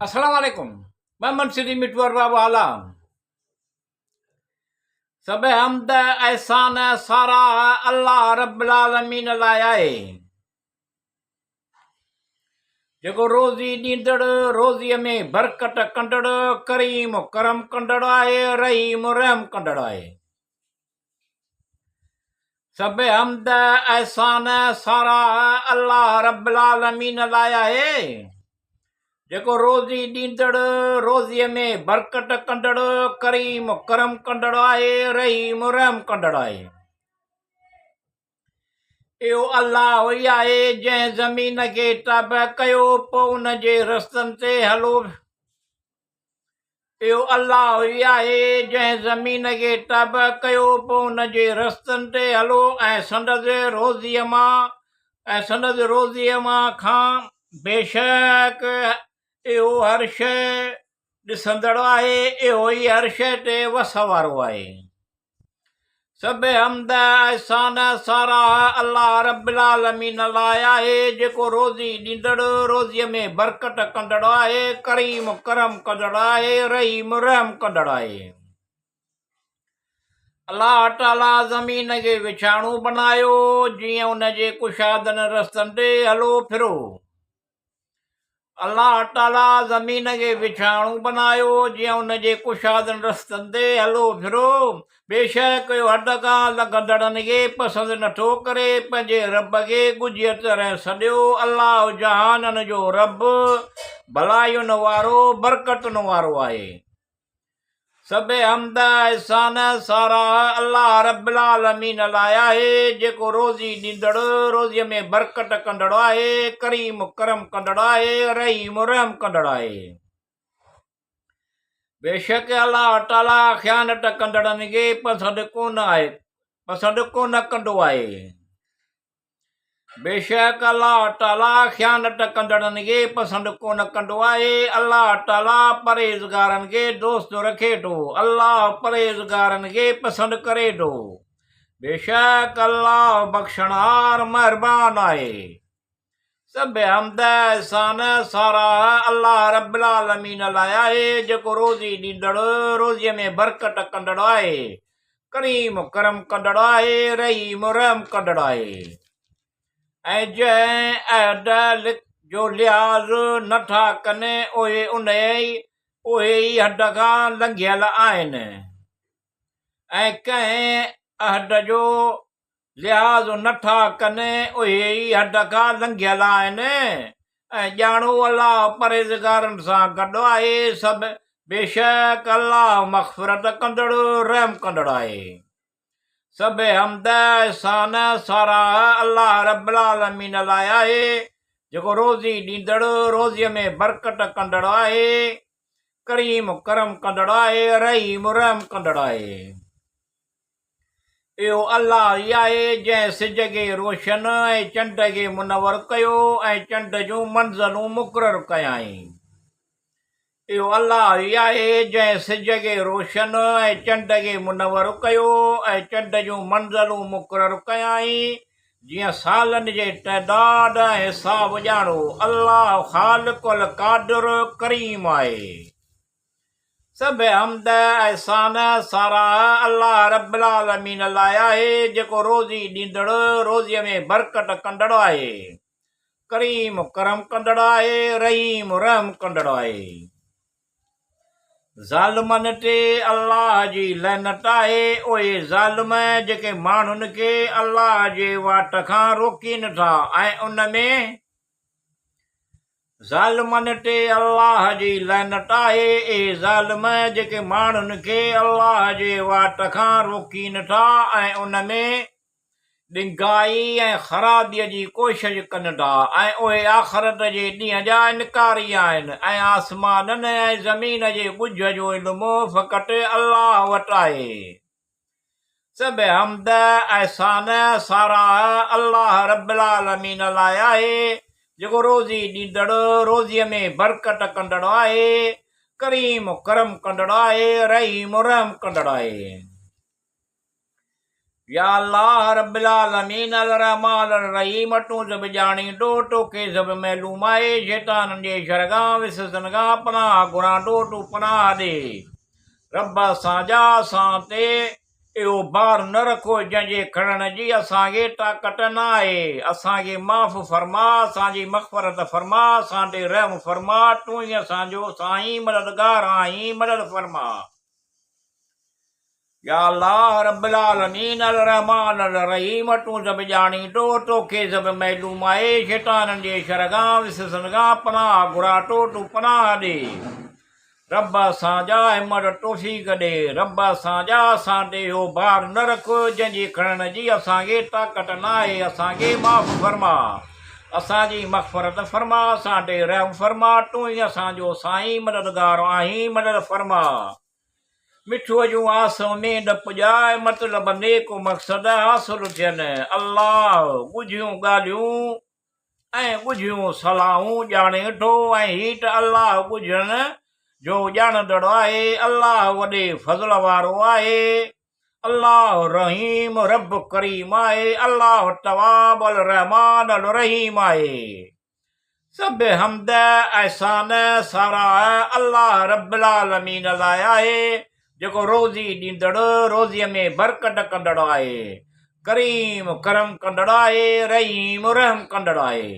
السلام عليڪم محمد سنڌي مٺو ارباب اعليٰ سڀ حمد احسان ساراهه الله رب العالمين لاء آهي جيڪو روزي ڏيندڙ روزيء ۾ برڪت ڪندڙ ڪريم ڪرم ڪندڙ آهي رحيم رحم ڪندڙ آهي سڀ حمد احسان ساراهه الله رب العالمين لاء آهي، جيڪو روزي ڏيندڙ، روزيء ۾ برڪت ڪندڙ، ڪريم ڪرم ڪندڙ آهي، رحيم رحم ڪندڙ آهي. اهو الله ئي آهي جنهن زمين کي تبع ڪيو پوء ان جي رستن تي هلو. اهو الله ئي آهي جنهن زمين کي تبع ڪيو پوء ان جي رستن تي هلو ۽ سندس روزيء مان ۽ سندس روزيء مان کان بيشڪ اهو هر شيء ڏسندڙ آهي اهو ئي هر شيء تي وس وارو آهي. سڀ حمد احسان ساراهه الله رب العالمين لاء آهي جيڪو روزي ڏيندڙ روزيء ۾ برڪت ڪندڙ آهي ڪريم ڪرم ڪندڙ آهي رحيم رحم ڪندڙ آهي. الله تعاليٰ زمين کي وڇاڻو بنايو جيئن ان جي ڪشادن رستن تي هلو ڦرو. الله تعاليٰ زمين کي وڇاڻو بنايو، جيئن ان جي ڪشادن رستن تي هلو ڦرو. بيشڪ اهو حد کان لنگهندڙن کي پسند نٿو ڪري. پنهنجي رب کي ڳجهيء طرح سڏيو. الله جهانن جو رب، ڀلاين وارو، برڪتن وارو آهي. سڀ حمد، احسان، ساراهه الله رب العالمين لاء آهي، جيڪو روزي ڏيندڙ، روزيء ۾ برڪت ڪندڙ آهي، ڪريم ڪرم ڪندڙ آهي، رحيم رحم ڪندڙ آهي. بيشڪ الله تعاليٰ خيانت ڪندڙن کي پسند ڪونه آهي پسند ڪونه ڪندو آهي. بيشڪ الله تعاليٰ خيانت ڪندڙن کي پسند ڪونه ڪندو آهي. الله تعاليٰ پرهيزگارن کي دوست رکي ٿو. الله پرهيزگارن کي پسند ڪري ٿو. بيشڪ الله بخشڻهار مهربان آهي. سڀ حمد، احسان، ساراهه الله رب العالمين لاء آهي، جيڪو روزي ڏيندڙ، روزيء ۾ برڪت ڪندڙ آهي. ڪريم ڪرم ڪندڙ آهي، رحيم رحم ڪندڙ آهي ۽ جنهن عهد جو لحاظ نه ٿا ڪن اهي انهيء اهي ئي حد کان لنگهيل آهن ۽ ڪنهن عهد جو لحاظ نه ٿا ڪن اهي ئي حد کان لنگهيل آهن ۽ ڄاڻو الله پرهيزگارن سان گڏ آهي سڀ بيشڪ الله مغفرت ڪندڙ رحم ڪندڙ آهي. سڀ حمد، احسان، ساراهه الله رب العالمين لاء آهي جيڪو روزي ڏيندڙ روزيء ۾ برڪت ڪندڙ آهي ڪريم ڪرم ڪندڙ آهي رحيم رحم ڪندڙ آهي. اهو الله ئي آهي جنهن سج کي روشن ۽ چنڊ کي منور ڪيو ۽ چنڊ جون منزلون مقرر ڪيائين. اهو الله ئي آهي جنهن سج کي روشن ۽ چنڊ کي منور ڪيو ۽ چنڊ جون منزلون مقرر ڪيائين جيئن سالن جي تعداد ۽ حساب ڄاڻو. الله خالق القادر ڪريم آهي. سڀ حمد، احسان، ساراهه الله رب العالمين لاء آهي، جيڪو روزي ڏيندڙ، روزيء ۾ برڪت ڪندڙ آهي، ڪريم ڪرم ڪندڙ آهي، رحيم رحم ڪندڙ آهي. ظالمن تي الله جي لعنت آهي، اهي ظالم جيڪي ماڻهن کي الله جي واٽ کان روڪين ٿا ۽ ان ۾. ظالمن تي الله جي لعنت آهي، اهي ظالم جيڪي ماڻهن کي الله جي واٽ کان روڪين ٿا ۽ ان ۾ ڏنگائي ۽ خرابيء جي ڪوشش ڪن ٿا ۽ اهي آخرت جي ڏينهن جا انڪاري آهن ۽ آسمانن ۽ زمين جي ڳجهه جو علم فقط الله وٽ آهي. سڀ حمد، احسان، ساراهه الله رب العالمين لاء آهي، جيڪو روزي ڏيندڙ، روزيء ۾ برڪت ڪندڙ آهي، ڪريم ڪرم ڪندڙ آهي، رحيم رحم ڪندڙ آهي. يا الله رب العالمين الرحمٰن الرحيم تون سڀ ڄاڻين ٿو توکي سڀ معلوم آهي شيطانن جي شر کان وسوسن کان پناهه گهران ٿو تون پناهه ڏي رب اسان جا اسان تي اهو بار نه رکو جنهن جي کڻڻ جي اسان کي طاقت نه آهي اسان کي معاف فرما اسان جي مغفرت فرما اسان تي رحم فرما تون ئي اسان جو سائين مددگار آهين مدد فرما. يا الله رب العالمين الرحمٰن الرحيم تون سڀ ڄاڻين ٿو توکي سڀ معلوم آهي شيطانن جي شر کان وسوسن کان پناهه گهران ٿو تون پناهه ڏي رب اسان جا همت توفيق ڏي رب اسان جا اسان تي اهو بار نه رک جنهن جي کڻڻ جي اسان کي طاقت ناهي اسان کي معاف فرما اسان جي مغفرت فرما اسان تي رحم فرما تون ئي اسان جو سائين مددگار آهين مدد فرما. مٺوء جون آس اميد پڄاء، مطلب نيڪ مقصد حاصل ٿين. الله ڳجهيون ڳالهيون ۽ ڳجهيون صلاحون ڄاڻي ٿو ۽ هي ته الله ڳجهن جو ڄاڻندڙ آهي. الله وڏي فضل وارو آهي. الله رحيم رب ڪريم آهي. الله تواب الرحمان الرحيم آهي. سڀ حمد، احسان، ساراهه الله رب العالمين لاء آهي، جيڪو روزي ڏيندڙ، روزيء ۾ برڪت ڪندڙ آهي. ڪريم، ڪرم ڪندڙ آهي، رحيم، رحم ڪندڙ آهي.